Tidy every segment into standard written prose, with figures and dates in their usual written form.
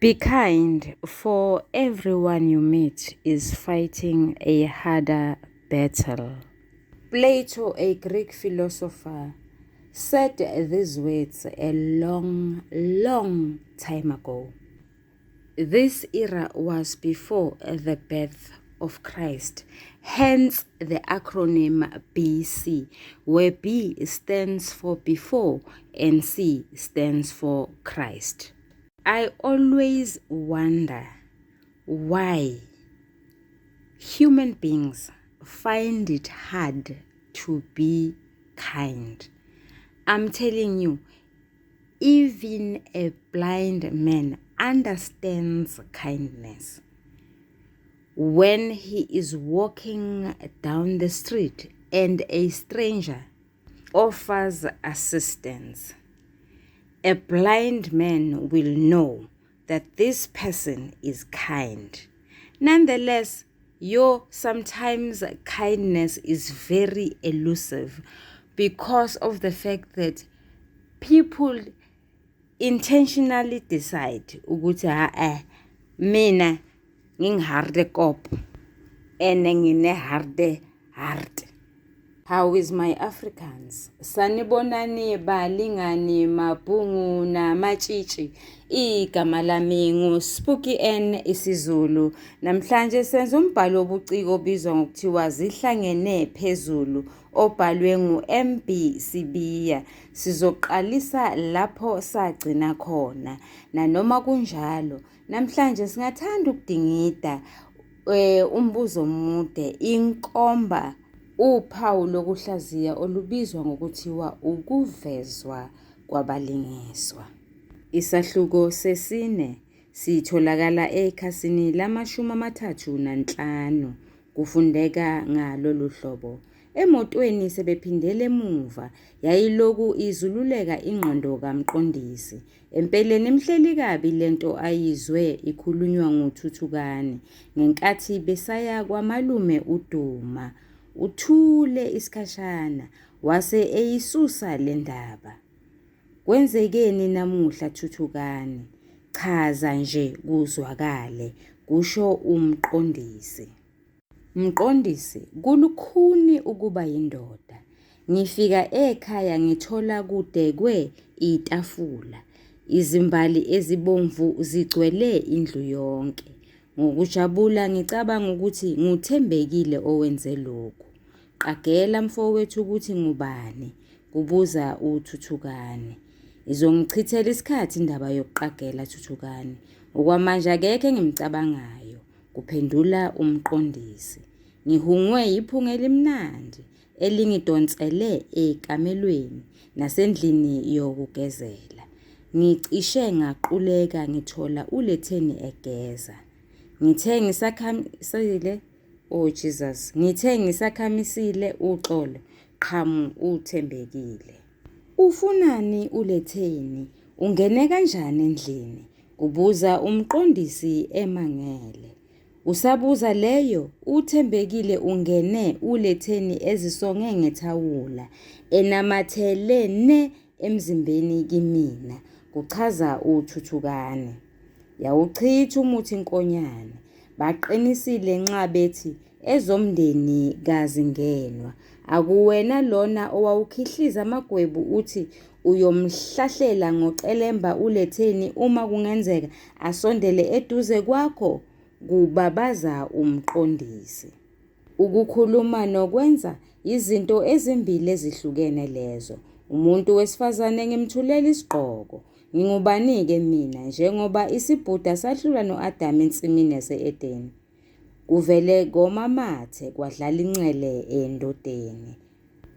Be kind, for everyone you meet is fighting a harder battle. Plato, a Greek philosopher, said these words a long, long time ago. This era was before the birth of Christ, hence the acronym BC, where B stands for before and C stands for Christ. I always wonder why human beings find it hard to be kind. I'm telling you, even a blind man understands kindness. When he is walking down the street and a stranger offers assistance, a blind man will know that this person is kind. Nonetheless, your sometimes kindness is very elusive because of the fact that people intentionally decide ukuthi ha eh mina ngingiharde kop ene ngine harde heart. How is my Africans? Sanibonani balingani mabhungu namatshitshi. Igama lami nguSpooky N isiZulu. Namhlanje senza umbhalo wobuciko obizwa ngokuthiwa Zihlangene Phezulu obhalwe ngu-MB Sibiya. Sizoqalisa lapho sagcina khona. Nanoma kunjalo, namhlanje singathanda ukudingida eh umbuzo omude inkomba uphawu lokuhlaziya olubizwa ngokuthiwa ukuvezwa kwabalingiswa. Isahluko sesine sitholakala ekhasini lama-35 kufundeka ngalolu hlobo. Emotweni sebephindela emuva yayiloku izululeka ingqondo kaMqondisi. Empeleni imhleli kabi le nto ayizwe ikhulunywa nguThuthukani ngenkathi besaya kwamalume uDuma. Uthule isikhashana wase eyisusa le ndaba. Kwenzekeni namuhla Thuthukani? Chaza nje kuzwakale, kusho uMqondisi. Mqondisi, kulukhuni ukuba yindoda. Ngifika ekhaya ngithola kudekwe itafula. Izimbali ezibomvu zigcwele indlu yonke. Ngokujabula ngicabanga ukuthi nguThembekile owenze lokhu. Qagela mfowethu ukuthi ngubani? Kubuza uThuthukani. Izongichithela isikhathi indaba yokuqagela Thuthukani. Okwamanje akekho engimcabangayo, kuphendula umqondisi. Ngihungwe yiphunga elimnandi elingidonsele ekamelweni nasendlini yokugezela. Ngicishe ngaquleka ngithola uLetheni egeza. Ngithe ngisakhamisile, oh Jesus, ngithe ngisakhamisile uxolo, qhamu uThembekile. Ufunani uLetheni? Ungene kanjani endlini? Kubuza umqondisi emangele. Usabuza leyo, uThembekile ungene uLetheni ezisonge ngethawula, enamathele ne emzimbeni kimina, kuchaza uThuthukani. Yawuchitha umuthi inkonyane. Baqinisile nxa bethi ezomndeni kazingenwa. Akuwena lona owawukhihliza amagwebu uthi uyomhlahlela ngocelemba uLetheni uma kungenzeka asondele eduze kwakho, kubabaza umqondisi. Ukukhuluma nokwenza yizinto ezimbili ezihlukene lezo. Umuntu wesifazane ngimthulela isigqoko. Ngingubani-ke mina njengoba isibhuda sahlulwa no-Adamu ensimini yase-Edeni? Kuvele koma amathe kwadlala inxele endodeni.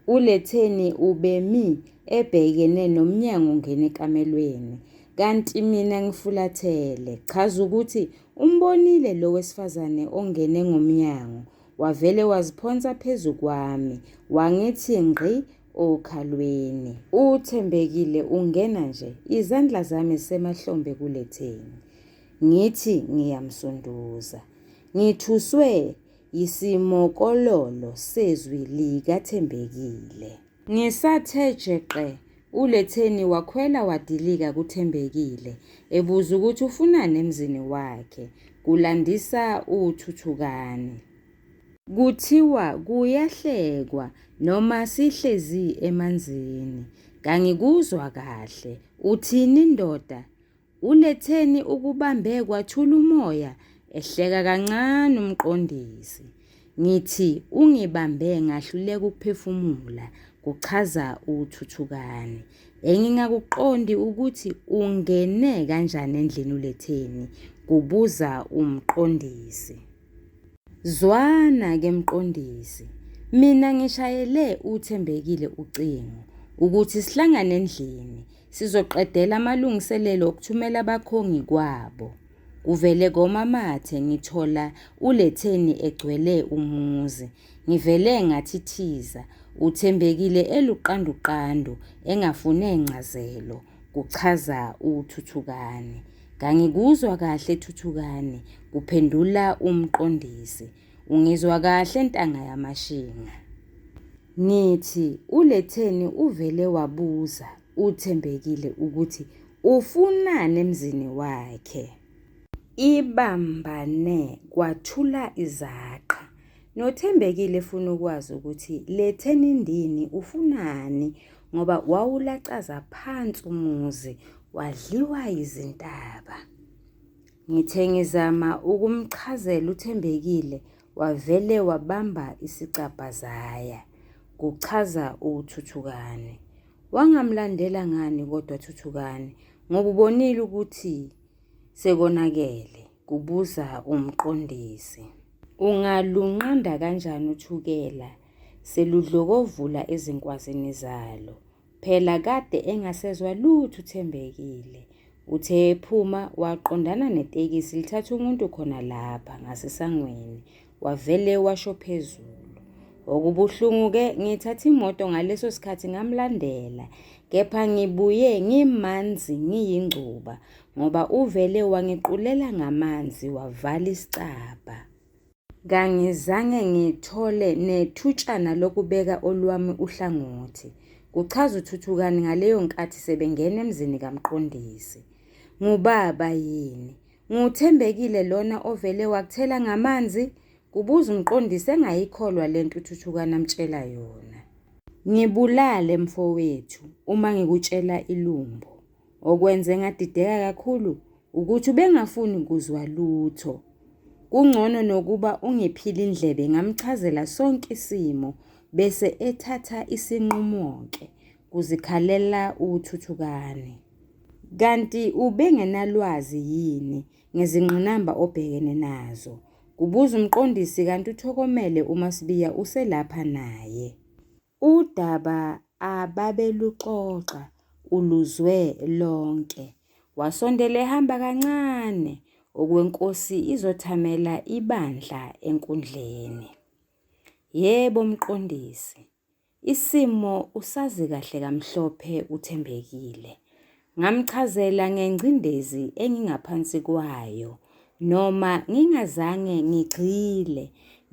ULetheni ubemi ebhekene nomnyango ongena ekamelweni. Kanti mina ngifulathele. Chaza ukuthi umbonile lo wesifazane ongene ngomnyango. Wavele waziphonsa phezu kwami, wangithi ngqi okhalweni. UThembekile ungena nje, izandla zami zisemahlombe kuLetheni. Ngithi ngiyamsunduza. Ngithuswe yisimokololo sezwi likaThembekile. Ngisathe jeqe ULetheni wakhwela wadilika kuThembekile ebuza ukuthi ufunani emzini wakhe, kulandisa uThuthukani. Kuthiwa kuyahlekwa noma sihlezi emanzini. Kangikuzwa kahle. Uthini ndoda? ULetheni ukubambe kwathula umoya ehleka kancane umqondisi. Ngithi ungibambe ngahluleka ukuphefumula, kuchaza uThuthukani. Engingakuqondi ukuthi ungene kanjani endlini uLetheni, kubuza umqondisi. Zwana ke mqondisi, mina ngishayele uThembekile ucingo ukuthi sihlangane endlini sizoqedela amalungiselelo okuthumela abakhongi kwabo. Kuvele koma amathe ngithola uLetheni egcwele umuzi. Ngivele ngathithiza, uThembekile eluqanduqandu engafune ncazelo, kuchaza uThuthukani. Kangikuzwa kahle Thuthukani, kuphendula umqondisi. Ungizwa kahle ntanga yamashinga. Ngithi uLetheni uvele wabuza uThembekile ukuthi ufunani emzini wakhe. Ibambane kwathula izaqa. NoThembekile efuna ukwazi ukuthi Letheni ndini ufunani ngoba wawulacaza phansi umuzi wadliwa yizintaba. Ngithe ngizama ukumchazela uThembekile wavele wabamba isicabha zaya, kuchaza uThuthukani. Wangamlandela ngani kodwa Thuthukani ngoba ubonile ukuthi sekonakele, kubuza umqondisi. Ungalunqanda kanjani uThukela seludlokovula ezinkwazini zalo? Phela kade engasezwa lutho uThembekile. Uthe ephuma waqondana netekisi lithatha umuntu khona lapha ngasesangweni wavele washo phezulu. Okubuhlungu-ke ngithathe imoto ngaleso sikhathi ngamlandela kepha ngibuye ngimanzi ngiyingcuba ngoba uvele wangiqulela ngamanzi wavala isicabha. Kangizange ngithole nethutshana lokubeka olwami uhlangothi, kuchaza uThuthukani ngaleyo nkathi sebengena emzini kamqondisi. Ngubaba yini? NguThembekile lona ovele wakuthela ngamanzi? Kubuza umqondisi engayikholwa le nto uThuthukani amtshela yona. Ngibulale mfowethu uma ngikutshela ilumbo. Okwenze ngadideka kakhulu ukuthi ubengafuni kuzwa lutho. Kungcono nokuba ungiphile indlebe ngamchazela sonke isimo bese ethatha isinqumo-ke, kuzikhalela uThuthukani. Kanti ubengenalwazi yini ngezingqinamba obhekene nazo? Kubuza umqondisi kanti uThokomele uMaSibiya uselapha naye. Udaba ababeluxoxa uluzwe lonke. Wasondela ehamba kancane okwenkosi izothamela ibandla enkundleni. Yebo mqondisi, isimo usazi kahle kamhlophe uThembekile. Ngamchazela ngengcindezi engingaphansi kwayo noma ngingazange ngigxile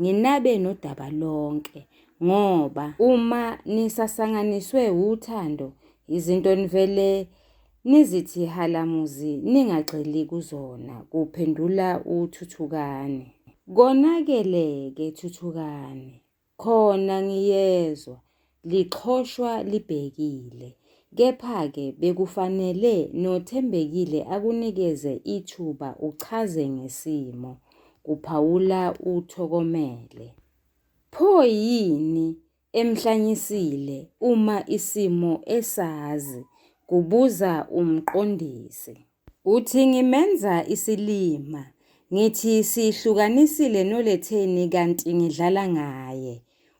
nginabe nodaba lonke ngoba uma nisasanganiswe wuthando izinto nivele nizithi halamuzi ningagxili kuzona, kuphendula uThuthukani. Konakele-ke Thuthukani. Khona ngiyezwa, lixhoshwa libhekile. Kepha-ke bekufanele noThembekile akunikeze ithuba uchaze ngesimo, kuphawula uThokomele. Pho yini emhlanyisile uma isimo esazi? kubuza umqondisi. Uthi ngimenza isilima, ngithi sihlukanisile noLetheni kanti ngidlala ngaye.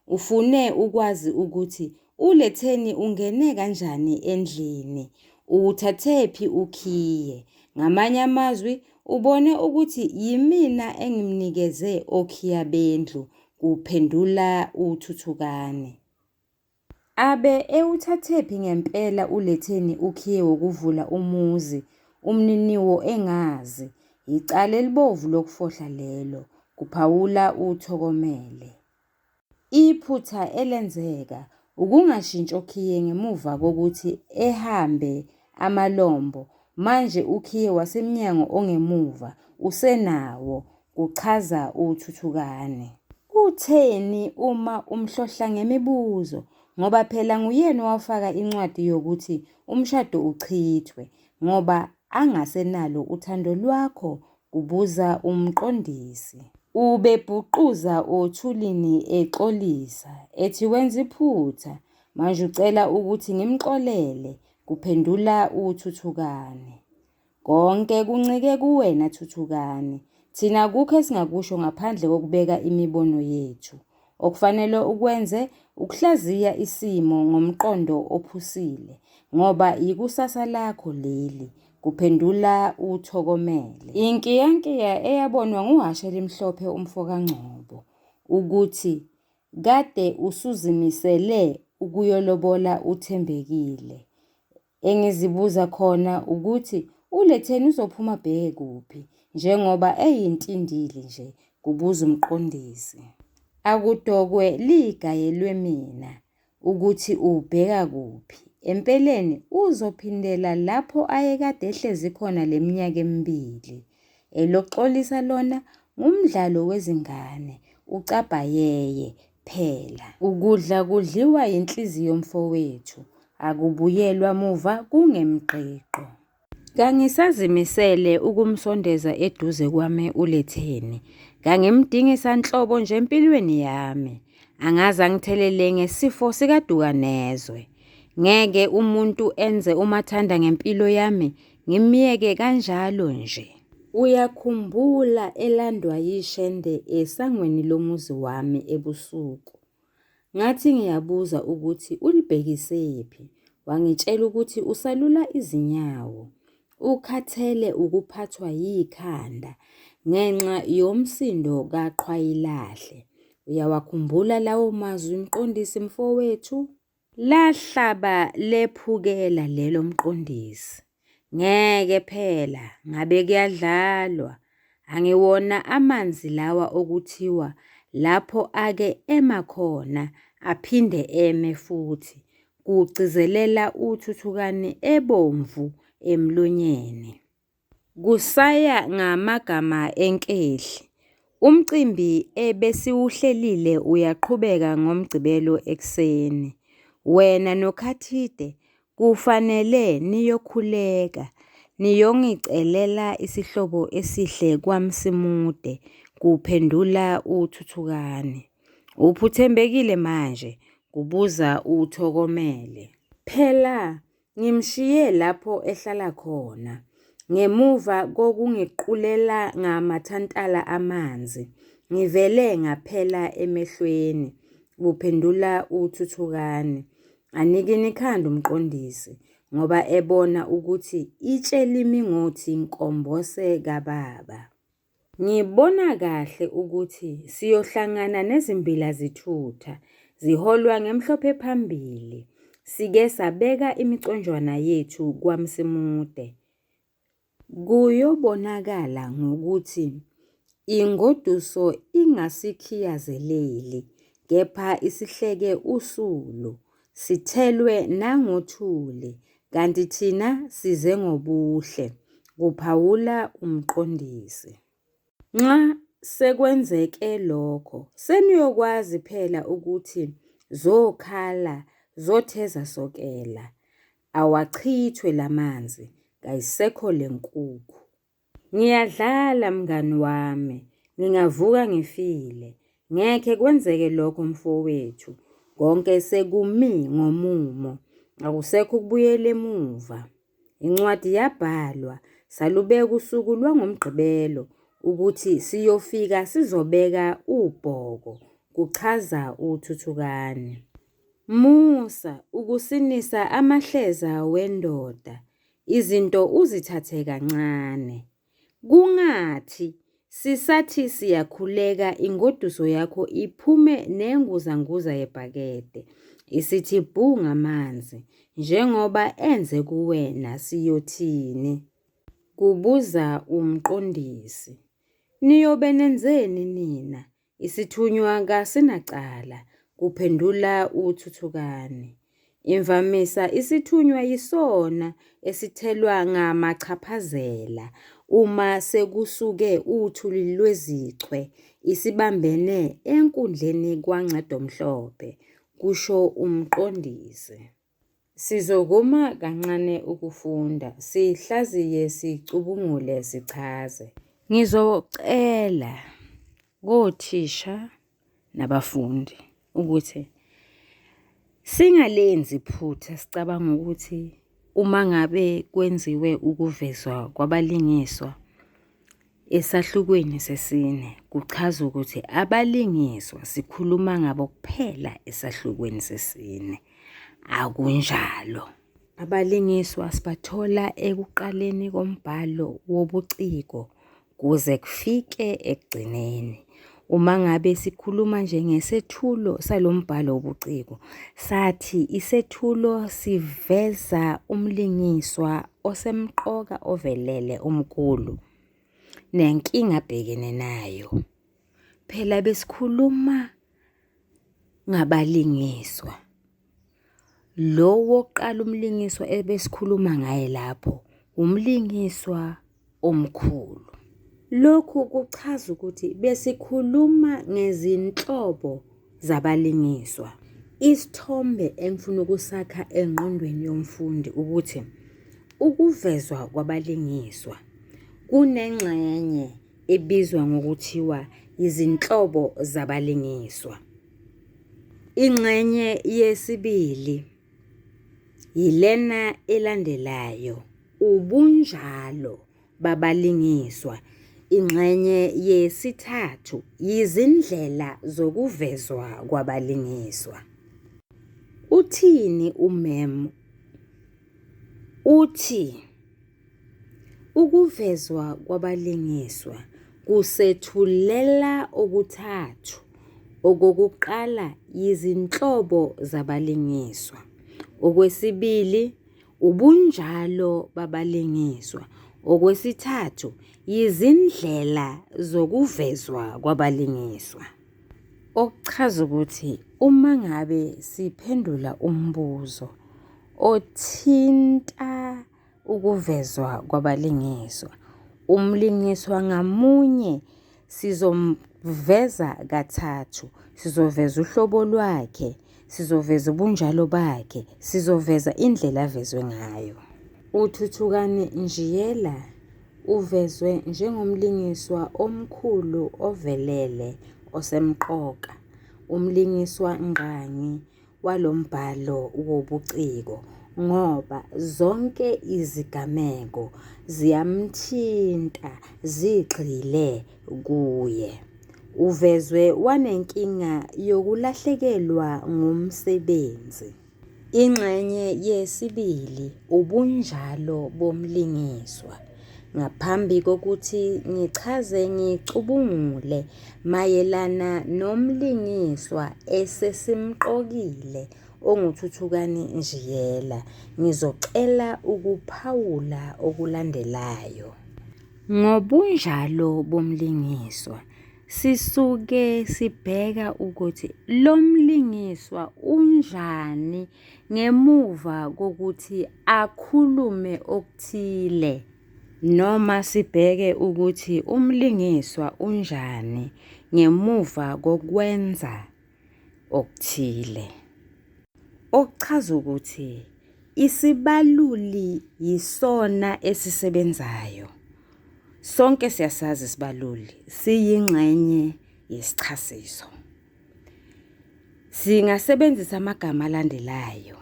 Ufune ukwazi ukuthi uLetheni ungene kanjani endlini, uwuthathephi ukhiye. Ngamanye amazwi ubone ukuthi yimina engimnikeze okhiya bendlu, kuphendula uThuthukani. Abe ewuthathephi ngempela uLetheni ukhiye wokuvula umuzi umniniwo engazi? Yicala elibovu lokufohla lelo, kuphawula uThokomele. Iphutha elenzeka Ukungashintshi okhiye ngemuva kokuthi ehambe amalombo, manje ukhiye wasemnyango ongemuva usenawo, kuchaza uThuthukani. Utheni uma umhlohla ngemibuzo ngoba phela nguyena owafaka incwadi yokuthi umshado uchithwe ngoba angasenalo uthando lwakho? Kubuza umqondisi. Ubebhuquza othulini exolisa, ethi wenza iphutha, manje ucela ukuthi ngimxolele, kuphendula uThuthukani. Konke kuncike kuwena Thuthukani. Thina akukho esingakusho ngaphandle kokubeka imibono yethu. Okufanele ukwenze ukuhlaziya isimo ngomqondo ophusile ngoba yikusasa lakho leli, kuphendula uThokomele. Inkiyankiya eyabonwa nguHhashelimhlophe umfokaNgcobo ukuthi kade usuzimisele ukuyolobola uThembekile. Engizibuza khona ukuthi uLetheni uzophuma abheke kuphi njengoba eyintindili nje, kubuza umqondisi. Akudokwe ligayelwe mina ukuthi ubheka kuphi. Empeleni uzophindela lapho ayekade ehlezi khona le minyaka emibili. Elokuxolisa lona ngumdlalo wezingane, ucabhayeye phela. Ukudla kudliwa yinhliziyo mfowethu, akubuyelwa muva kungemgqigqo. Kangisazimisele ukumsondeza eduze kwami uLetheni. Kangimdingi sanhlobo nje empilweni yami. Angaze angithelele ngesifo sikadukanezwe. Ngeke umuntu enze umathanda ngempilo yami ngimyeke kanjalo nje. Uyakhumbula elandwa yishende esangweni lomuzi wami ebusuku. Ngathi ngiyabuza ukuthi ulibhekisephi, wangitshela ukuthi usalula izinyawo, ukhathele ukuphathwa yikhanda ngenxa yomsindo kaqhwayilahle. Uyawakhumbula lawo mazwi mqondisi mfowethu? Lahlaba lephukela lelo mqondisi. Ngeke phela ngabe kuyadlalwa. Angiwona amanzi lawa okuthiwa lapho ake ema khona aphinde eme futhi, kugcizelela uThuthukani ebomvu emlonyeni. Kusaya ngamagama enkehli, umcimbi ebesiwuhlelile uyaqhubeka ngoMgqibelo ekuseni. Wena noKhathide kufanele niyokhuleka, niyongicelela isihlobo esihle kwaMsimude, kuphendula uThuthukani. Uphi uThembekile manje? Kubuza uThokomele. Phela Ngimshiye lapho ehlala khona ngemuva kokungiqulela ngamathantala amanzi, ngivele ngaphela emehlweni, kuphendula uThuthukani. Anikine ikhanda umqondisi ngoba ebona ukuthi itshe limi ngothi nkombose kababa. Ngibona kahle ukuthi siyohlangana nezimbila zithutha, ziholwa ngemhlophe phambili. Sike sabeka imiconjwana yethu kwaMsimude. Kuyobonakala ngokuthi ingoduso ingasikhiyazeleli kepha isihleke usulu, sithelwe nangothuli kanti thina size ngobuhle, kuphawula umqondisi. Nxa sekwenzeke lokho seniyokwazi phela ukuthi zokhala zotheza sokela, awachithwe lamanzi, kayisekho le nkukhu. Ngiyadlala mngani wami, ngingavuka ngifile. Ngekhe kwenzeke lokho mfowethu. Konke sekumi ngomumo, akusekho ukubuyela emuva. Incwadi yabhalwa, salubeka usuku lwangoMgqibelo ukuthi siyofika sizobeka ubhoko, kuchaza uThuthukani. Musa ukusinisa amahleza wendoda, Izinto uzithathe kancane. Kungathi sisathi siyakhuleka ingoduso yakho iphume nenguzanguza yebhakede, isithi bhu ngamanzi njengoba enze kuwena siyothini? Kubuza umqondisi. Niyobe nenzeni nina? Isithunywa kasinacala, Kuphendula uThuthukani. Imvamisa isithunywa yisona esithelwa ngamachaphazela uma sekusuke uthuli lwezichwe isibambene enkundleni kwaNcedomhlophe, kusho umqondisi. Sizokuma kancane ukufunda, sihlaziye, sicubungule, sichaze. Ngizocela kothisha nabafundi ukuthi singalenzi iphutha sicabanga ukuthi uma ngabe kwenziwe ukuvezwa kwabalingiswa esahlukweni sesine kuchaza ukuthi abalingiswa sikhuluma ngabo kuphela esahlukweni sesine. Akunjalo. Abalingiswa sibathola ekuqaleni kombhalo wobuciko kuze kufike ekugcineni. Uma ngabe sikhuluma nje ngesethulo salo mbhalo wobuciko, sathi isethulo siveza umlingiswa osemqoka ovelele omkhulu nenkinga abhekene nayo. Phela besikhuluma ngabalingiswa. Lo wokuqala umlingiswa ebesikhuluma ngaye lapho, umlingiswa omkhulu. Lokhu kuchaza ukuthi besikhuluma ngezinhlobo zabalingiswa. Isithombe engifuna ukusakha engqondweni yomfundi ukuthi ukuvezwa kwabalingiswa kunengxenye ebizwa ngokuthiwa izinhlobo zabalingiswa. Ingxenye yesibili yilena elandelayo, ubunjalo babalingiswa. Ingxenye yesithathu yizindlela zokuvezwa kwabalingiswa. Uthini uMem? Uthi Ukuvezwa kwabalingiswa kusethulela okuthathu. Okokuqala yizinhlobo zabalingiswa. Okwesibili, ubunjalo babalingiswa. Okwesithathu, yizindlela zokuvezwa kwabalingiswa. Okuchaza ukuthi uma ngabe siphendula umbuzo othinta Ukuvezwa kwabalingiswa. Umlingiswa ngamunye sizomveza kathathu. Sizoveza uhlobo lwakhe, sizoveza ubunjalo bakhe, sizoveza indlela avezwe ngayo. UThuthukani Njiyela uvezwe njengomlingiswa omkhulu ovelele osemqoka, umlingiswa ngqangi walo mbhalo wobuciko ngoba zonke izigameko ziyamthinta zigxile kuye. Uvezwe wanenkinga yokulahlekelwa ngumsebenzi. Ingxenye yesibili ubunjalo bomlingiswa. Ngaphambi kokuthi ngichaze ngicubungule mayelana nomlingiswa esesimqokile onguThuthukani Njiyela, ngizocela ukuphawula okulandelayo. Ngobunjalo bomlingiswa sisuke sibheka ukuthi lo mlingiswa unjani ngemuva kokuthi akhulume okuthile. Noma sibheke ukuthi umlingiswa unjani ngemuva kokwenza okuthile. Okuchaza ukuthi isibaluli yisona esisebenzayo. Sonke siyasazi isibaluli siyingxenye yesichasiso. Singasebenzisa amagama alandelayo.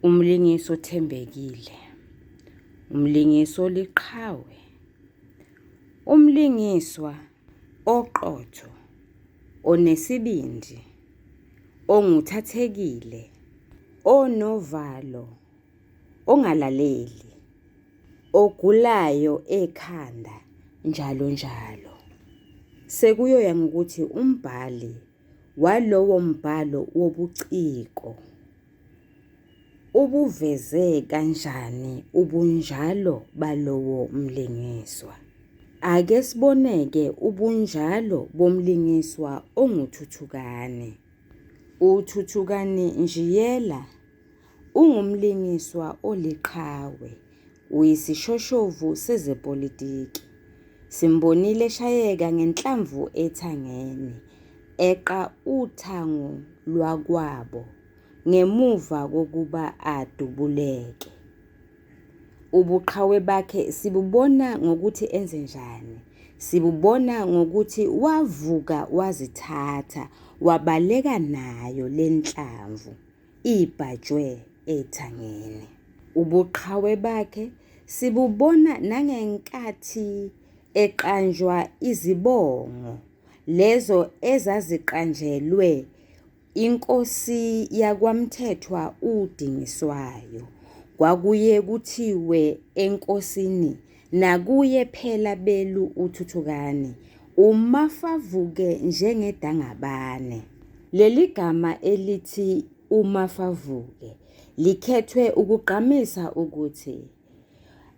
Umlingisi othembekile, umlingisi oliqhawe, umlingiswa oqotho, onesibindi, onguthathekile, onovalo, ongalaleli, ogulayo ekhanda, njalo njalo. Sekuyoya ngokuthi umbhali walowo mbhalo wobuciko ubuveze kanjani ubunjalo balowo mlingiswa. Ake sibone-ke ubunjalo bomlingiswa onguThuthukani. UThuthukani Njiyela ungumlingiswa oliqhawe, uyisishoshovu sezepolitiki. Simbonile eshayeka ngenhlamvu ethangeni eqa uthango lwakwabo ngemuva kokuba adubuleke. Ubuqhawe bakhe sibubona ngokuthi enze njani? Sibubona ngokuthi wavuka wazithatha wabaleka nayo le nhlamvu ibhajwe ethangeni. Ubuqhawe bakhe sibubona nangenkathi eqanjwa izibongo lezo ezaziqanjelwe Inkosi yakwaMthethwa uDingiswayo. Kwakuye kuthiwe enkosini nakuye phela belu uThuthukani, uMafavuke njengedangabane. Leli gama elithi uMafavuke likhethwe ukugqamisa ukuthi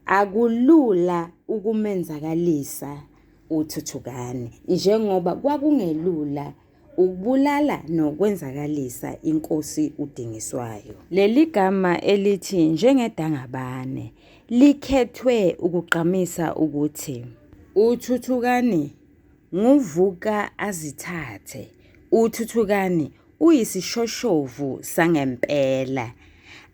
akulula ukumenzakalisa uThuthukani njengoba kwakungelula Ukubulala nokwenzakalisa inkosi uDingiswayo. Leli gama elithi njengedangabane likhethwe ukugqamisa ukuthi uThuthukani nguvuka azithathe. UThuthukani uyisishoshovu sangempela.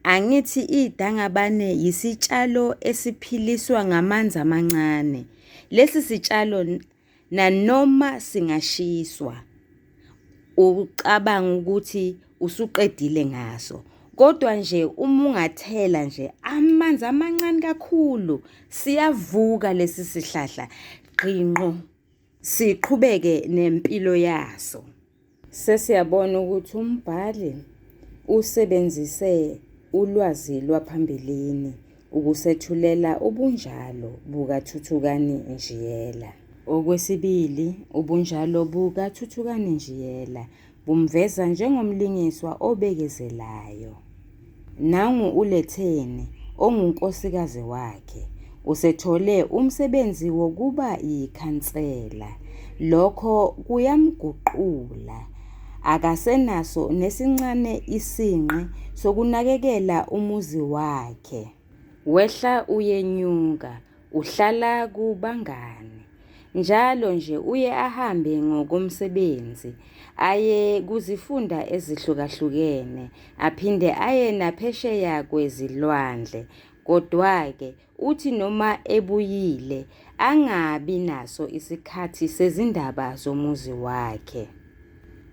Angithi idangabane yisitshalo esiphiliswa ngamanzi amancane. Lesi sitshalo Nanoma singashiswa ucabanga ukuthi usuqedile ngaso kodwa nje uma ungathela nje amanzi amancane kakhulu siyavuka lesi sihlahla gqinqo siqhubeke nempilo yaso. Sesiyabona ukuthi umbhali usebenzise ulwazi lwaphambilini ukusethulela ubunjalo bukaThuthukani Njiyela. Okwesibili, ubunjalo bukaThuthukani Njiyela bumveza njengomlingiswa obekezelayo. Nangu uLetheni ongunkosikazi wakhe, usethole umsebenzi wokuba yikhansela. Lokho kuyamguqula, akasenaso nesincane isinqe sokunakekela umuzi wakhe. Wehla uyenyuka, uhlala kubangani. Njalo nje uye ahambe ngokomsebenzi aye kuzifunda ezihlukahlukene aphinde aye naphesheya kwezilwandle. Kodwa-ke uthi noma ebuyile angabi naso isikhathi sezindaba zomuzi wakhe.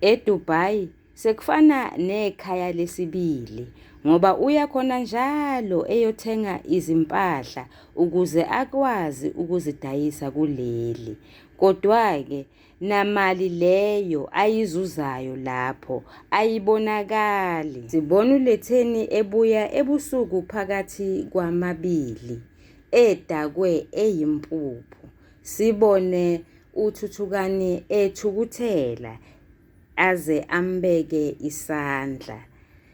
EDubai Sekufana nekhaya lesibili ngoba uya khona njalo eyothenga izimpahla ukuze akwazi ukuzidayisa kuleli. Kodwa-ke namali leyo ayizuzayo lapho ayibonakali. Sibona uLetheni ebuya ebusuku phakathi kwamabili edakwe eyimpuphu. Sibone uThuthukani ethukuthela aze ambeke isandla.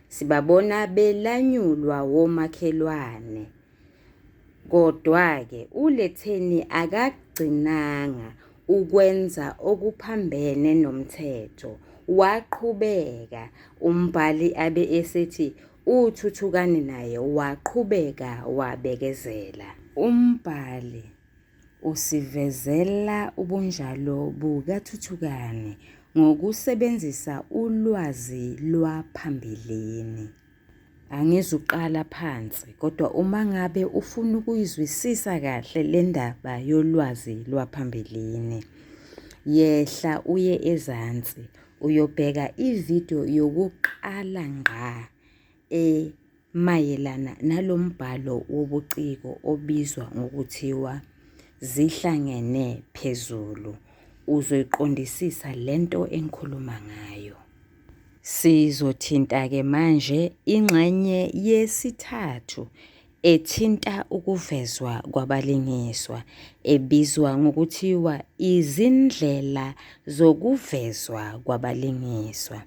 Sibabona belanyulwa womakhelwane. Kodwa-ke uLetheni akagcinanga ukwenza okuphambene nomthetho, waqhubeka. Umbhali abe esethi uThuthukani naye waqhubeka wabekezela. Umbhali Usivezela ubunjalo bukaThuthukani ngokusebenzisa ulwazi lwaphambilini. Angizuqala phansi kodwa uma ngabe ufuna ukuyizwisisa kahle le ndaba yolwazi lwaphambilini, yehla uye ezansi uyobheka ividiyo yokuqala ngqa Mayelana nalo mbhalo wobuciko obizwa ngokuthiwa Zihlangene Phezulu, uzoyiqondisisa le nto engikhuluma ngayo. Sizothinta-ke manje ingxenye yesithathu ethinta ukuvezwa kwabalingiswa ebizwa ngokuthiwa izindlela zokuvezwa kwabalingiswa.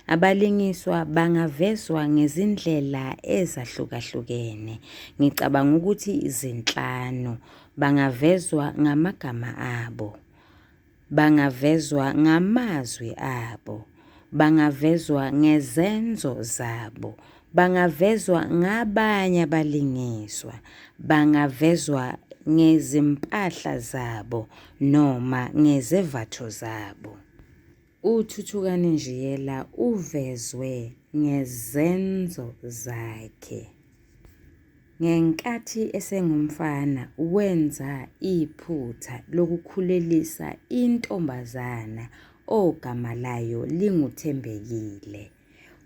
Abalingiswa bangavezwa ngezindlela ezahlukahlukene. Ngicabanga ukuthi zinhlanu. Bangavezwa ngamagama abo. Bangavezwa ngamazwi abo. Bangavezwa ngezenzo zabo. Bangavezwa ngabanye abalingiswa. Bangavezwa ngezimpahla zabo noma ngezevatho zabo. UThuthukani Njiyela uvezwe ngezenzo zakhe. Ngenkathi esengumfana wenza iphutha lokukhulelisa intombazana ogama layo linguThembekile.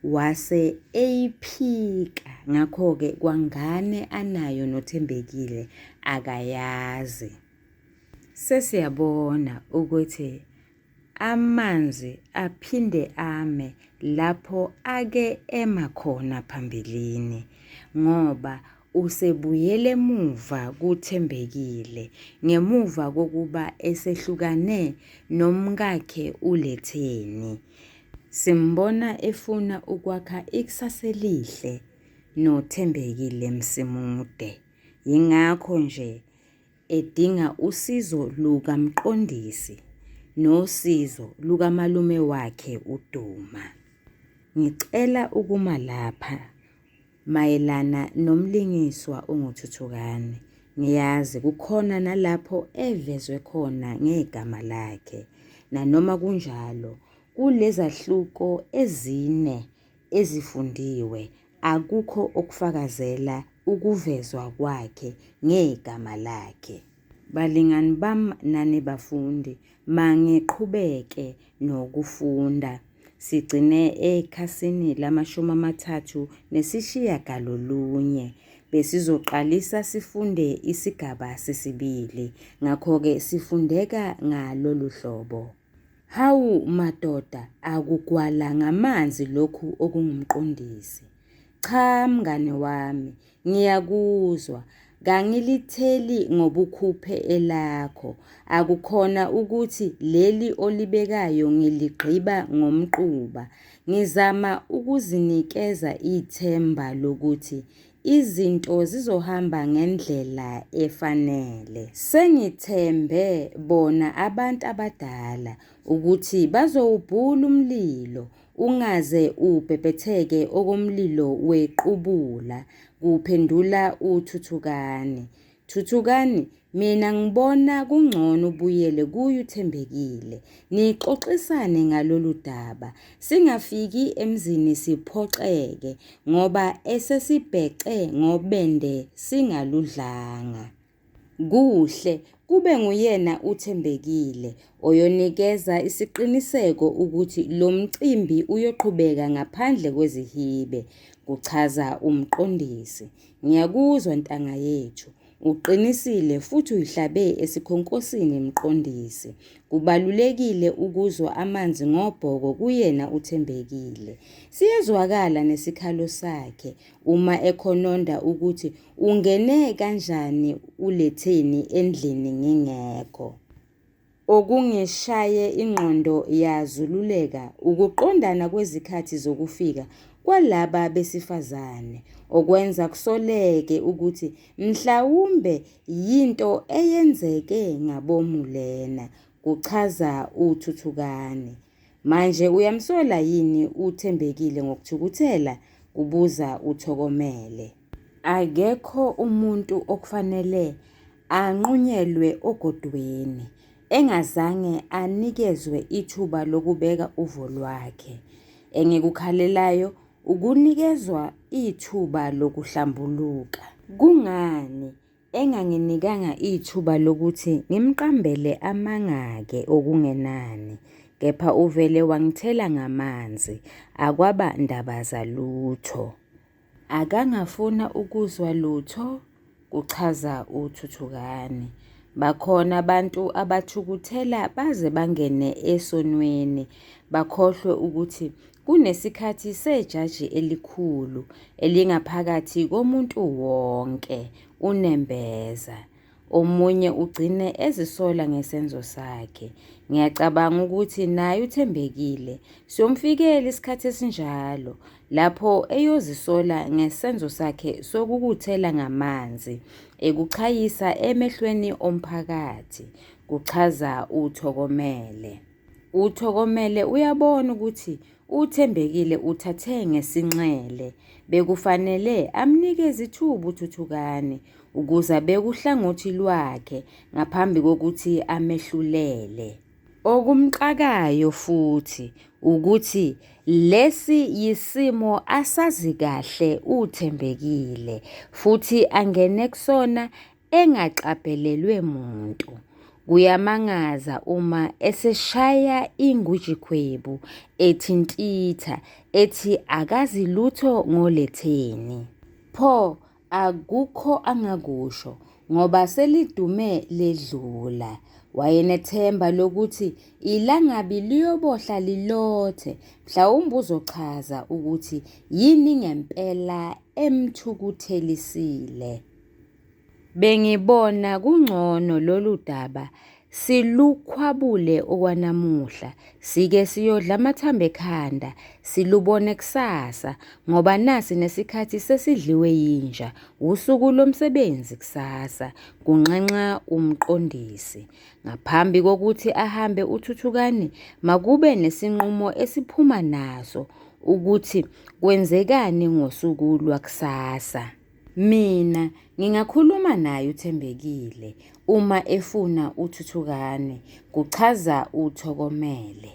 Wase eyiphika ngakho-ke kwangane anayo noThembekile akayazi. Sesiyabona ukuthi Amanzi aphinde ame lapho ake ema khona phambilini ngoba usebuyele emuva kuThembekile ngemuva kokuba esehlukane nomkakhe uLetheni. Simbona efuna ukwakha ikusasa elihle noThembekile Msimude. Yingakho nje edinga usizo lukaMqondisi nosizo lukamalume wakhe uDuma. Ngicela ukuma lapha mayelana nomlingiswa onguThuthukani. Ngiyazi kukhona nalapho evezwe khona ngegama lakhe. Nanoma kunjalo, kulezahluko ezine ezifundiwe akukho okufakazela ukuvezwa kwakhe ngegama lakhe. Balingani bam nani bafundi, mangiqhubeke nokufunda. Sigcine ekhasini lamashumi amathathu nesishiyagalolunye. Besizoqalisa sifunde isigaba sesibili. Ngakho-ke sifundeka ngalolu hlobo. Hawu madoda akugwala ngamanzi lokhu okungumqondisi. Cha mngane wami ngiyakuzwa kangilitheli ngobukhuphe elakho. Akukhona ukuthi leli olibekayo ngiligqiba ngomquba. Ngizama ukuzinikeza ithemba lokuthi Izinto zizohamba ngendlela efanele. Sengithembe bona abantu abadala ukuthi bazowubhula umlilo ungaze ubhebhetheke okomlilo wequbula, kuphendula uThuthukani. Thuthukani, mina ngibona kungcono ubuyele kuye uThembekile, nixoxisane ngalolu daba. Singafiki emzini siphoxeke ngoba esesibhece ngobende singaludlanga. Kuhle kube nguyena uThembekile oyonikeza isiqiniseko ukuthi lo mcimbi uyoqhubeka ngaphandle kwezihibe, kuchaza umqondisi. Ngiyakuzwa ntanga yethu. Uqinisile futhi uyihlabe esikhonkosini mqondisi. Kubalulekile ukuzwa amanzi ngobhoko kuyena uThembekile. Siyezwakala nesikhalo sakhe uma ekhononda ukuthi ungene kanjani uLetheni endlini ngingekho. Okungishaye ingqondo yazululeka ukuqondana kwezikhathi zokufika kwalaba besifazane, okwenza kusoleke ukuthi mhlawumbe yinto eyenzeke ngabomu lena, kuchaza uThuthukani. Manje uyamsola yini uThembekile ngokuthukuthela? kubuza uThokomele. Akekho umuntu okufanele anqunyelwe ogodweni engazange anikezwe ithuba lokubeka uvo lwakhe. Engikukhalelayo ukunikezwa ithuba lokuhlambuluka. Kungani enganginikanga ithuba lokuthi ngimqambele amanga-ke okungenani, kepha uvele wangithela ngamanzi, akwaba ndaba zalutho. Akangafuna ukuzwa lutho, kuchaza uThuthukani. Bakhona abantu abathukuthela baze bangene esonweni, bakhohlwe ukuthi kunesikhathi sejaji elikhulu elingaphakathi komuntu wonke, unembeza. Omunye ugcine ezisola ngesenzo sakhe. Ngiyacabanga ukuthi naye uThembekile siyomfikela isikhathi esinjalo lapho eyozisola ngesenzo sakhe sokukuthela ngamanzi ekuchayisa emehlweni omphakathi, kuchaza uThokomele. UThokomele uyabona ukuthi uThembekile uthathe ngesinxele. Bekufanele amnikeze ithuba uThuthukani ukuze abeke uhlangothi lwakhe ngaphambi kokuthi amehlulele. Okumxakayo futhi ukuthi lesi yisimo asazi kahle uThembekile futhi angene kusona engaqaphelelwe muntu. Kuyamangaza uma eseshaya ingwijikhwebu ethintitha ethi akazi lutho ngoLetheni. Pho akukho angakusho ngoba selidume ledlula. Wayenethemba lokuthi ilangabi liyobohla lilothe mhlawumbe uzochaza ukuthi yini ngempela emthukuthelisile. Bengibona kungcono lolu daba silukhwabule okwanamuhla, sike siyodla amathambo ekhanda, silubone kusasa ngoba nasi nesikhathi sesidliwe yinja, wusuku lomsebenzi kusasa, kunxenxa umqondisi. Ngaphambi kokuthi ahambe uThuthukani makube nesinqumo esiphuma naso ukuthi kwenzekani ngosuku lwakusasa. Mina ngingakhuluma naye uThembekile uma efuna uThuthukani, kuchaza uThokomele.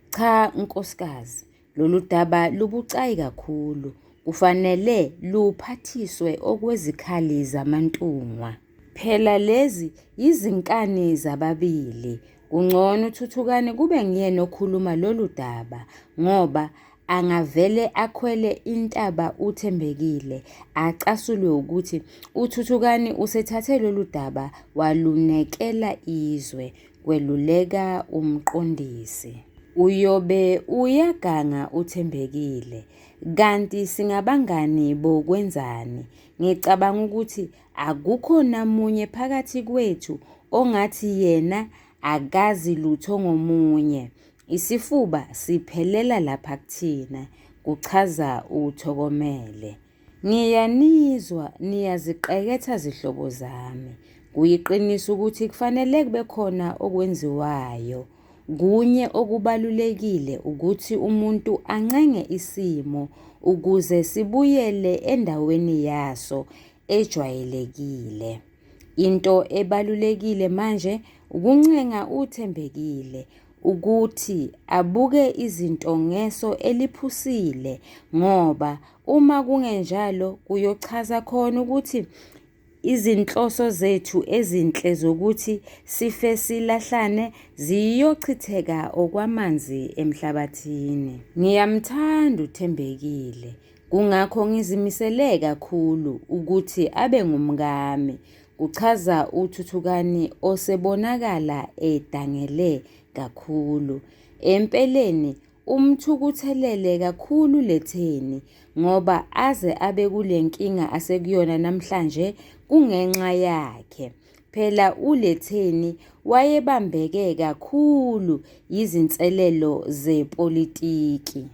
Cha nkosikazi, lolu daba lubucayi kakhulu, kufanele luphathiswe okwezikhali zamantungwa. Phela lezi yizinkani zababili, kungcono uThuthukani kube nguyena okhuluma lolu daba ngoba angavele akhwele intaba uThembekile acasulwe ukuthi uThuthukani usethathe lolu daba walunekela izwe, kweluleka umqondisi. Uyobe uyaganga uThembekile. Kanti singabangani bokwenzani? Ngicabanga ukuthi akukho namunye phakathi kwethu ongathi yena akazi lutho ngomunye. Isifuba siphelela lapha kuthina, kuchaza uThokomele. Ngiyanizwa niyaziqeketha zihlobo zami. Kuyiqiniso ukuthi kufanele kube khona okwenziwayo. Kunye okubalulekile ukuthi umuntu ancenge isimo ukuze sibuyele endaweni yaso ejwayelekile. Into ebalulekile manje ukuncenga uThembekile ukuthi abuke izinto ngeso eliphusile ngoba uma kungenjalo kuyochaza khona ukuthi izinhloso zethu ezinhle zokuthi sife silahlane ziyochitheka okwamanzi emhlabathini. Ngiyamthanda uThembekile, kungakho ngizimisele kakhulu ukuthi abe ngumkami, kuchaza uThuthukani osebonakala edangele kakhulu. Empeleni umthukuthelele kakhulu uLetheni ngoba aze abe kule nkinga asekuyona namhlanje kungenxa yakhe. Phela uLetheni wayebambeke kakhulu yizinselelo zepolitiki.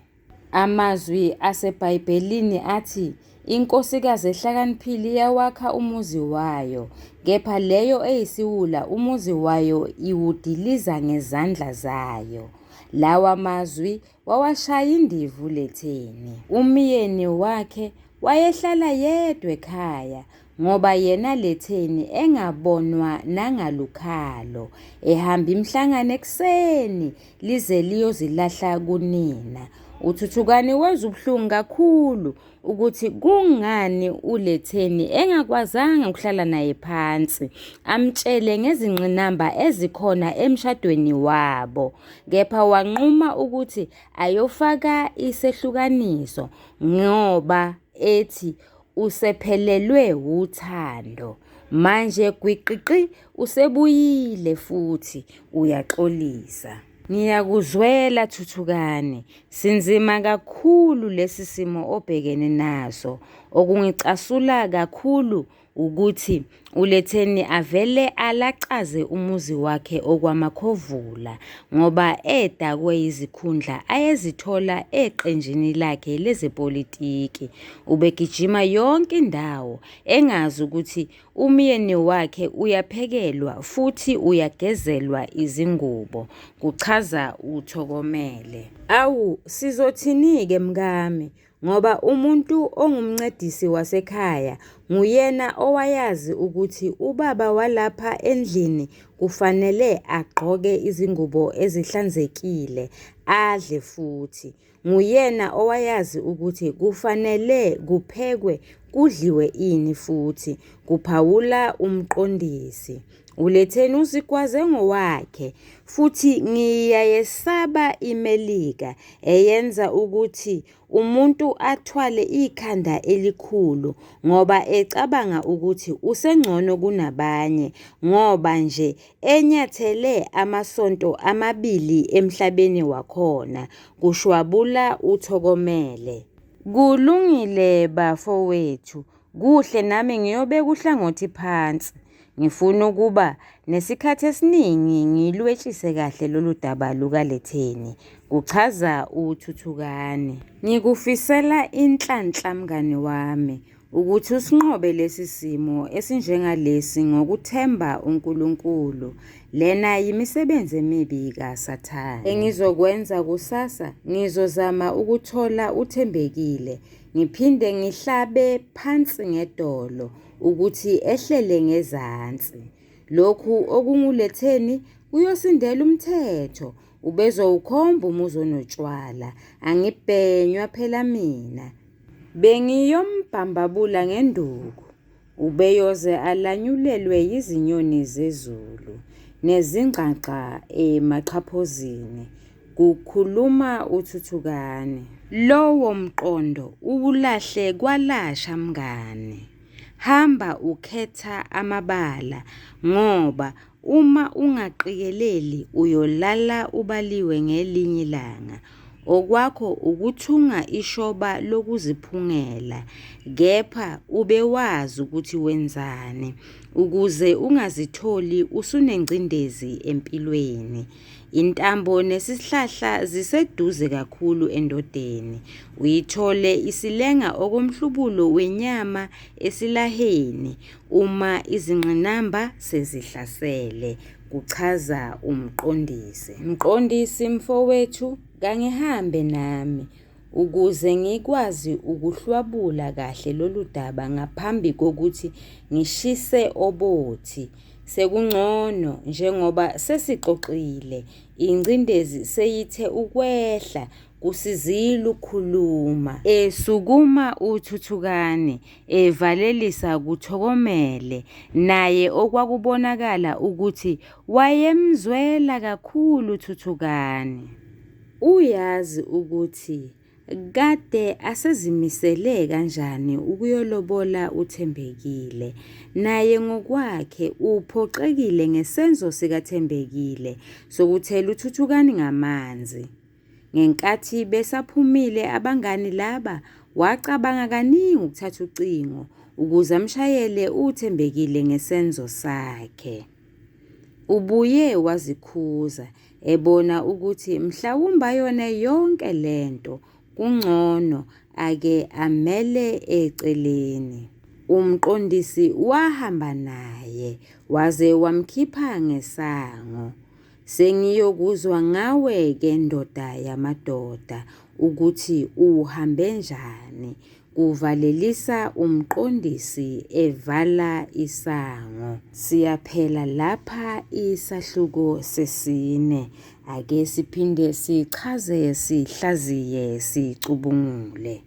Amazwi aseBhayibhelini athi inkosikazi ehlakaniphile iyawakha umuzi wayo, kepha leyo eyisiwula umuzi wayo iwudiliza ngezandla zayo. Lawa mazwi wawashaya indiva uLetheni. Umyeni wakhe wayehlala yedwa ekhaya ngoba yena Letheni engabonwa nangalukhalo, ehamba imihlangano ekuseni lize liyozilahla kunina. UThuthukani wezwa ubuhlungu kakhulu ukuthi kungani uLetheni engakwazanga ukuhlala naye phansi amtshele ngezingqinamba ezikhona emshadweni wabo. Kepha wanquma ukuthi ayofaka isehlukaniso ngoba ethi usephelelwe wuthando. Manje gwiqiqi usebuyile futhi uyaxolisa. Ngiyakuzwela Thuthukani, sinzima kakhulu lesi simo obhekene naso. Okungicasula kakhulu ukuthi uLetheni avele alaxaze umuzi wakhe okwamakhovula ngoba edakwe yizikhundla ayezithola eqenjini lakhe lezepolitiki. Ubegijima yonke indawo engazi ukuthi umyeni wakhe uyaphekelwa futhi uyagezelwa izingubo, kuchaza uThokomele. Awu sizothini-ke mkami ngoba umuntu ongumncedisi wasekhaya nguyena owayazi ukuthi ubaba walapha endlini kufanele agqoke izingubo ezihlanzekile, adle futhi. Nguyena owayazi ukuthi kufanele kuphekwe kudliwe ini futhi, kuphawula umqondisi. ULetheni uzigwaze ngowakhe futhi ngiyayesaba iMelika eyenza ukuthi umuntu athwale ikhanda elikhulu ngoba ecabanga ukuthi usengcono kunabanye ngoba nje enyathele amasonto amabili emhlabeni wakhona, kushwabula uThokomele. Kulungile bafowethu, kuhle nami ngiyobeka uhlangothi phansi. Ngifuna ukuba nesikhathi esiningi ngilwetshise kahle lolu daba lukaLetheni, kuchaza uThuthukani. Ngikufisela inhlanhla mngani wami ukuthi usinqobe lesi simo esinjengalesi ngokuthemba uNkulunkulu. Lena yimisebenzi emibi kaSathane. Engizokwenza kusasa ngizozama ukuthola uThembekile ngiphinde ngihlabe phansi ngedolo ukuthi ehlele ngezansi. Lokhu okunguLetheni kuyosindela umthetho, ubezowukhomba umuzi onotshwala. Angibhenywa phela mina. Bengiyombhambabula ngenduku, ubeyoze alanyulelwe yizinyoni zezulu nezingqangqa emaxhaphozini, kukhuluma uThuthukani. Lowo mqondo uwulahle kwalasha mngani. Hamba ukhetha amabala ngoba uma ungaqikeleli uyolala ubaliwe ngelinye ilanga. Okwakho ukuthunga ishoba lokuziphungela kepha ube wazi ukuthi wenzani ukuze ungazitholi usunengcindezi empilweni. Intambo nesihlahla ziseduze kakhulu endodeni. Uyithole isilenga okomhlubulo wenyama esilaheni uma izingqinamba sezihlasele, kuchaza umqondisi. Mqondisi mfowethu kangihambe nami ukuze ngikwazi ukuhlwabula kahle lolu daba ngaphambi kokuthi ngishise obothi. Sekungcono njengoba sesixoxile, ingcindezi seyithe ukwehla, kusizile ukukhuluma. Esukuma uThuthukani evalelisa kuThokomele naye okwakubonakala ukuthi wayemzwela kakhulu uThuthukani. Uyazi ukuthi Kade asezimisele kanjani ukuyolobola uThembekile. Naye ngokwakhe uphoxekile ngesenzo sikaThembekile sokuthela uThuthukani ngamanzi. Ngenkathi besaphumile abangani laba, wacabanga kaningi ukuthatha ucingo ukuze amshayele uThembekile ngesenzo sakhe. Ubuye wazikhuza ebona ukuthi mhlawumbe ayona yonke lento kungcono ake amele eceleni. Umqondisi wahamba naye waze wamkhipha ngesango. Sengiyokuzwa ngawe-ke ndoda yamadoda ukuthi uhambe njani, kuvalelisa umqondisi evala isango. Siyaphela lapha isahluko sesine. Ake siphinde sichaze, sihlaziye, sicubungule.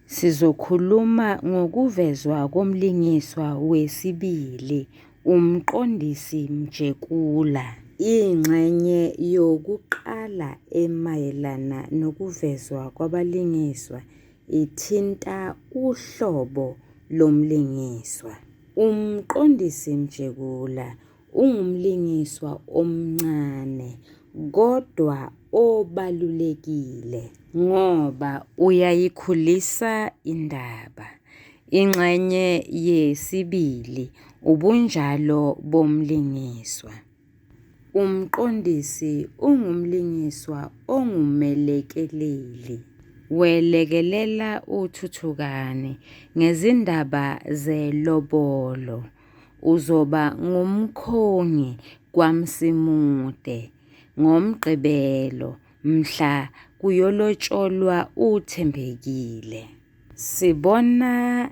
Sizokhuluma ngokuvezwa komlingiswa wesibili, uMqondisi Mjekula. Ingxenye yokuqala emayelana nokuvezwa kwabalingiswa ithinta uhlobo lomlingiswa. Umqondisi Mjekula ungumlingiswa omncane kodwa obalulekile ngoba uyayikhulisa indaba. Ingxenye yesibili ubunjalo bomlingiswa. Umqondisi ungumlingiswa ongumelekeleli. Welekelela uThuthukani ngezindaba zelobolo, uzoba ngumkhongi kwaMsimude ngoMgqibelo mhla kuyolotsholwa uThembekile. Sibona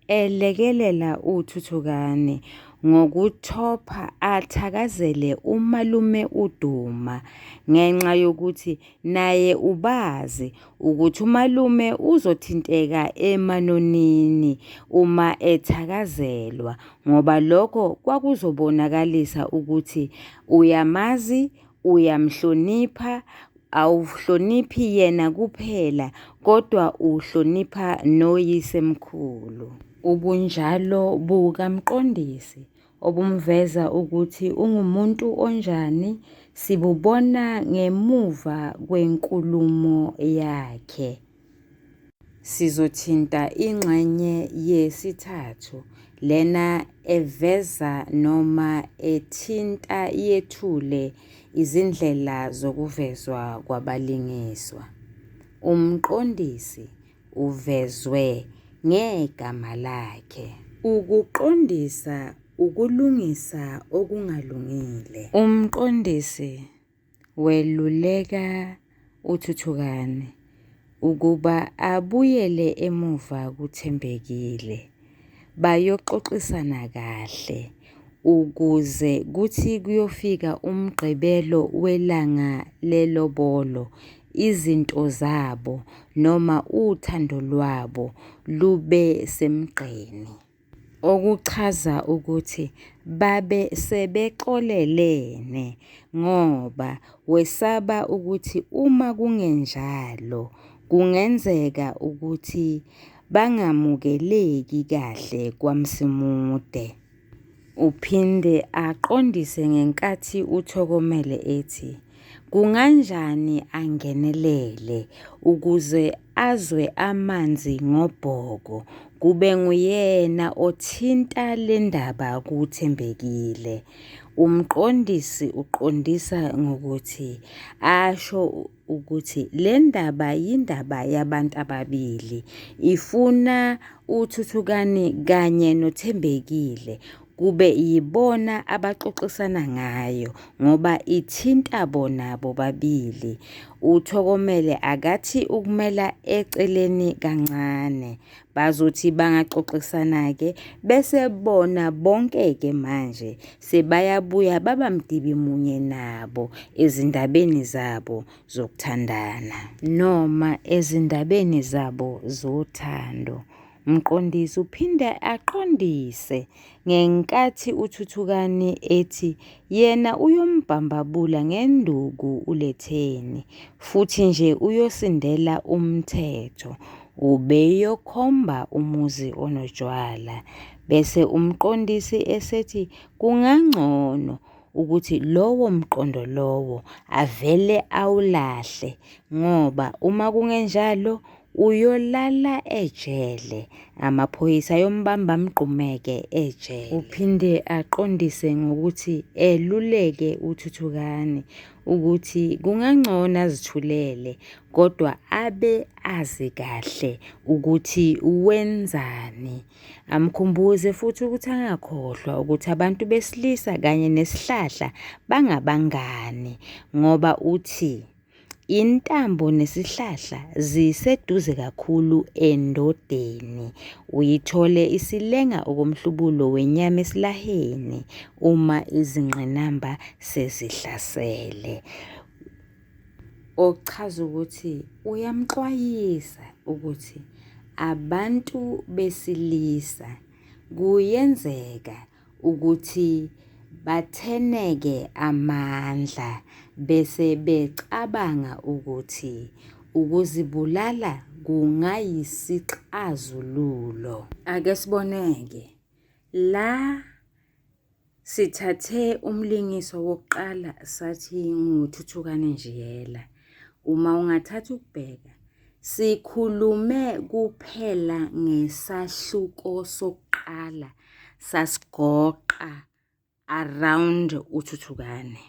elekelela uThuthukani ngokuthopha athakazele umalume uDuma ngenxa yokuthi naye ubazi ukuthi umalume uzothinteka emanonini uma ethakazelwa ngoba lokho kwakuzobonakalisa ukuthi uyamazi, uyamhlonipha, awuhloniphi yena kuphela kodwa uhlonipha noyisemkhulu. Ubunjalo bukaMqondisi obumveza ukuthi ungumuntu onjani sibubona ngemuva kwenkulumo yakhe. Sizothinta ingxenye yesithathu lena eveza noma ethinta yethule izindlela zokuvezwa kwabalingiswa. Umqondisi uvezwe ngegama lakhe. Ukuqondisa ukulungisa okungalungile. Umqondisi Weluleka uThuthukani ukuba abuyele emuva kuThembekile bayoxoxisana kahle ukuze kuthi kuyofika uMgqibelo welanga lelobolo izinto zabo noma uthando lwabo lube semgqeni. Okuchaza ukuthi babe sebexolelene ngoba wesaba ukuthi uma kungenjalo kungenzeka ukuthi bangamukeleki kahle kwaMsimude. Uphinde aqondise ngenkathi uThokomele ethi kunganjani angenelele ukuze azwe amanzi ngobhoko kube nguyena othinta le ndaba kuThembekile. Umqondisi uqondisa ngokuthi asho ukuthi le ndaba yindaba yabantu ababili, ifuna uThuthukani kanye noThembekile kube yibona abaxoxisana ngayo ngoba ithinta bona bobabili. UThokomele akathi ukumela eceleni kancane. Bazothi bangaxoxisana-ke bese bona bonke-ke manje sebayabuya baba mdibi munye nabo ezindabeni zabo zokuthandana noma ezindabeni zabo zothando. Mqondisi uphinde aqondise ngenkathi uThuthukani ethi yena uyombhambabula ngenduku uLetheni futhi nje uyosindela umthetho ubeyokhomba umuzi onotshwala bese umqondisi esethi kungangcono ukuthi lowo mqondo lowo avele awulahle ngoba uma kungenjalo Uyolala ejele, amaphoyisa ayombamba amgqumeke ejele. Uphinde aqondise ngokuthi eluleke uThuthukani ukuthi kungangcono azithulele kodwa abe azi kahle ukuthi wenzani. Amkhumbuze futhi ukuthi angakhohlwa ukuthi abantu besilisa kanye nesihlahla bangabangani ngoba uthi Intambo nesihlahla ziseduze kakhulu endodeni. Uyithole isilenga okomhlubulo wenyama esilaheni uma izingqinamba sezihlasele. Okuchaza ukuthi uyamxwayisa ukuthi abantu besilisa kuyenzeka ukuthi batheneke amandla bese becabanga ukuthi ukuzibulala kungayisixazululo. Ake sibone-ke la sithathe umlingiswa wokuqala sathi nguThuthukani Njiyela. Uma ungathatha ukubheka. Sikhulume kuphela ngesahluko sokuqala sasigoqa around uThuthukani.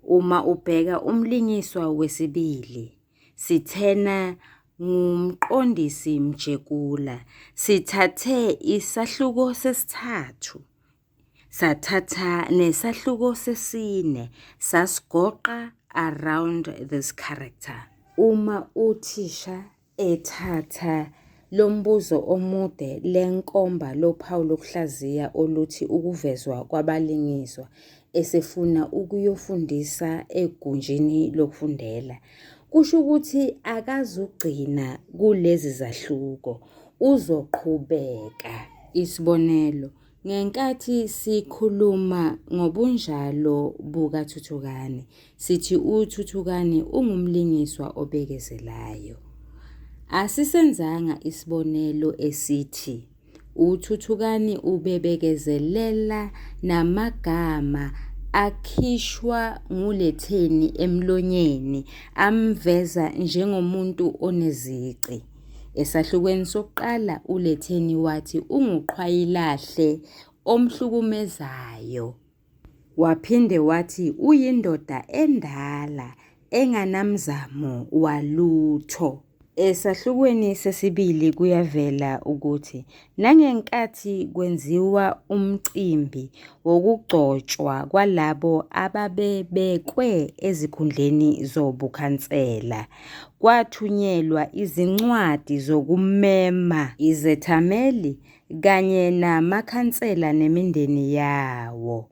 Uma ubheka umlingiswa wesibili sithena nguMqondisi Mjekula sithathe isahluko sesithathu, sathatha nesahluko sesine sasigoqa around this character. Uma uthisha ethatha lo mbuzo omude lenkomba lophawu lokuhlaziya oluthi ukuvezwa kwabalingiswa esefuna ukuyofundisa egunjini lokufundela. Kusho ukuthi akazugcina kulezi zahluko, uzoqhubeka. Isibonelo, ngenkathi sikhuluma ngobunjalo bukaThuthukani, sithi uThuthukani ungumlingiswa obekezelayo. Asisenzanga isibonelo esithi uThuthukani ubebekezelela namagama akhishwa nguLetheni emlonyeni amveza njengomuntu onezici. Esahlukweni sokuqala uLetheni wathi unguqhwayilahle omhlukumezayo. Waphinde wathi uyindoda endala enganamzamo walutho. Esahlukweni sesibili kuyavela ukuthi nangenkathi kwenziwa umcimbi wokugcotshwa kwalabo ababebekwe ezikhundleni zobukhansela, kwathunyelwa izincwadi zokumema izethameli kanye namakhansela nemindeni yawo.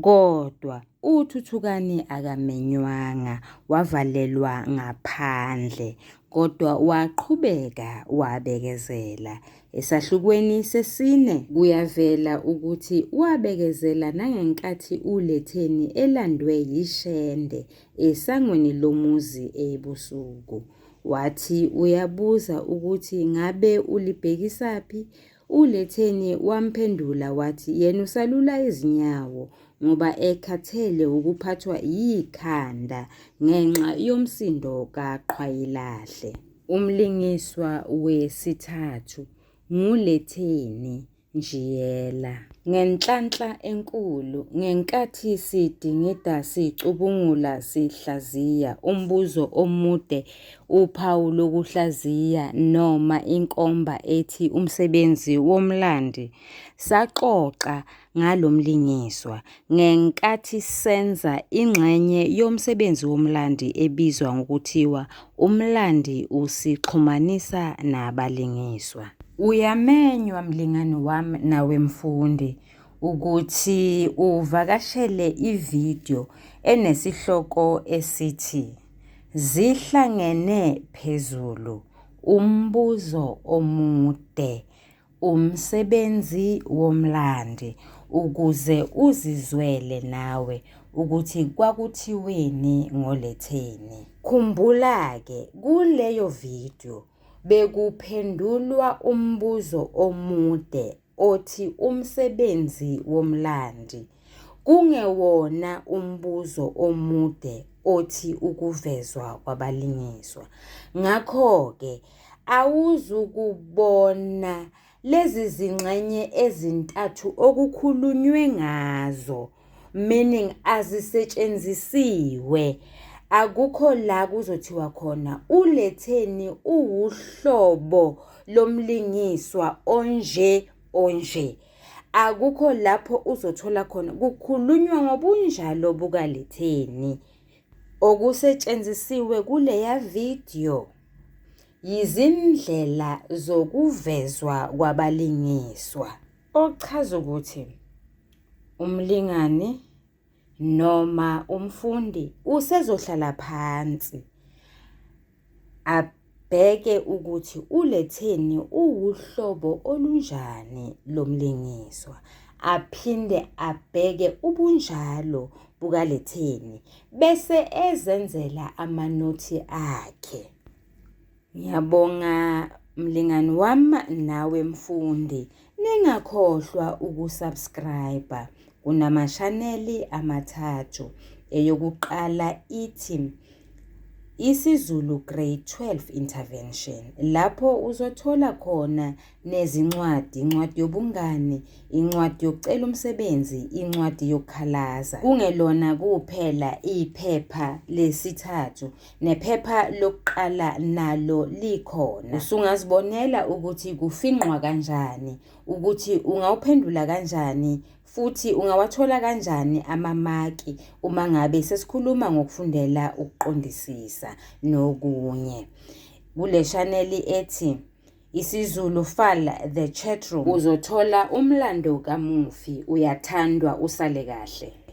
Kodwa uThuthukani akamenywanga wavalelwa ngaphandle kodwa waqhubeka wabekezela. Esahlukweni sesine kuyavela ukuthi wabekezela nangenkathi uLetheni elandwe yishende esangweni lomuzi ebusuku. Wathi uyabuza ukuthi ngabe ulibhekisaphi, uLetheni wamphendula wathi yena usalula izinyawo ngoba ekhathele wukuphathwa yikhanda ngenxa yomsindo kaQhwayilahle. Umlingiswa wesithathu nguLetheni Njiyela. Ngenhlanhla enkulu, ngenkathi sidingida sicubungula sihlaziya umbuzo omude uphawu lokuhlaziya noma inkomba ethi umsebenzi womlandi, saxoxa ngalo mlingiswa ngenkathi senza ingxenye yomsebenzi womlandi ebizwa ngokuthiwa umlandi usixhumanisa nabalingiswa. Uyamenywa mlingani wami nawe mfundi ukuthi uvakashele ividiyo enesihloko esithi Zihlangene Phezulu, Umbuzo Omude. Umsebenzi womlandi ukuze uzizwele nawe ukuthi kwakuthiweni ngoLetheni. Khumbula-ke kuleyo vidiyo bekuphendulwa umbuzo omude othi umsebenzi womlandi, kungewona umbuzo omude othi ukuvezwa kwabalingiswa. Ngakho-ke awuzukubona lezi zingxenye ezintathu okukhulunywe ngazo, meaning azisetshenzisiwe. Akukho la kuzothiwa khona uLetheni uwuhlobo lomlingiswa onje onje. Akukho lapho uzothola khona kukhulunywa ngobunjalo bukaLetheni. Okusetshenzisiwe kuleya vidiyo yizindlela zokuvezwa kwabalingiswa. Okuchaza ukuthi umlingani noma umfundi usezohlala phansi abheke ukuthi uLetheni uwuhlobo olunjani lomlingiswa, aphinde abheke ubunjalo bukaLetheni bese ezenzela amanothi akhe. Ngiyabonga mlingani wami nawe mfundi. Ningakhohlwa ukusubscribe. Kunamashaneli amathathu. Eyokuqala ithi isiZulu Grade 12 Intervention lapho uzothola khona nezincwadi, incwadi yobungani, incwadi yokucela umsebenzi, incwadi yokukhalaza. Kungelona kuphela iphepha lesithathu, nephepha lokuqala nalo likhona. Usungazibonela ukuthi kufingqwa kanjani, ukuthi ungawuphendula kanjani futhi ungawathola kanjani amamaki uma ngabe sesikhuluma ngokufundela ukuqondisisa nokunye. Kule shaneli ethi isiZulu Fal The Chat Room uzothola umlando kamufi uyathandwa usale kahle.